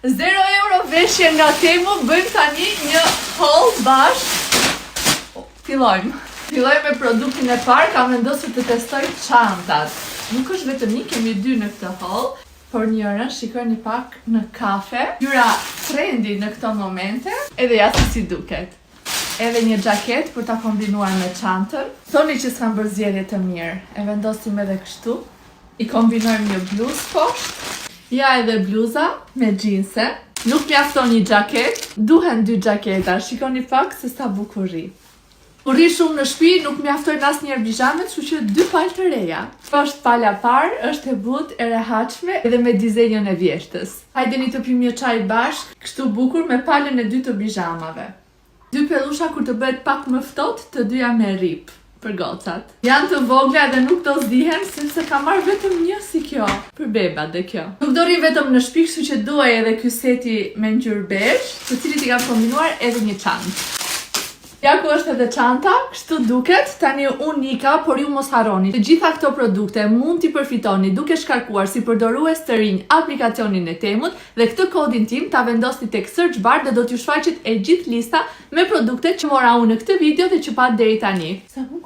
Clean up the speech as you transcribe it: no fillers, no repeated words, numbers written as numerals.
Zero euro veshje nga Temu, bëjmë tani një haul bashkë. Fillojmë. Fillojmë me produktin e parë, kam vendosur të testoj çantat. Nuk është vetëm një, kemi dy në këtë haul, por njërën shikojni pak në kafe. Ngjyra trendi në këto momente, edhe ja se si duket. Edhe një xhaketë për ta kombinuar me çantën. Thoni që s'kam bërë zgjedhje të mirë. E vendosim edhe kështu. I kombinojmë një bluzë poshtë. Ja edhe bluza me xhinse. Nuk mjafton një xhaketë, duhen dy xhaketa. Shikoni pak se sa bukur rri. Kur rri shumë në shtëpi, nuk mjaftojnë asnjëherë pizhamet, kështu që dy palë të reja. Kjo është pala parë, është e butë, e rehatshme edhe me dizenjon e vjeshtës. Hajdeni të pimë një çaj bashkë, kështu bukur me palën e dytë të pizhamave. Dy pellusha kur të bëhet pak më ftohtë, të dyja me rrip për gocat. Janë të vogla edhe nuk do zihen sepse kam marrë vetëm një si kjo për bebat dhe kjo. Nuk do rri vetëm në shtëpi, kështu që duhej edhe ky seti me ngjyrë bezh, të cilit i kam kombinuar edhe një çantë. Ja ku është edhe çanta, kështu duket, tani unë ika, por ju mos harroni, të gjitha këto produkte mund t'i përfitoni duke shkarkuar si përdorues të rinj aplikacionin e Temut dhe këtë kodin tim ta vendosni tek search bar dhe do t'ju shfaqet e gjithë lista me produktet që mora unë në këtë video dhe që patë deri tani. Sa bukur.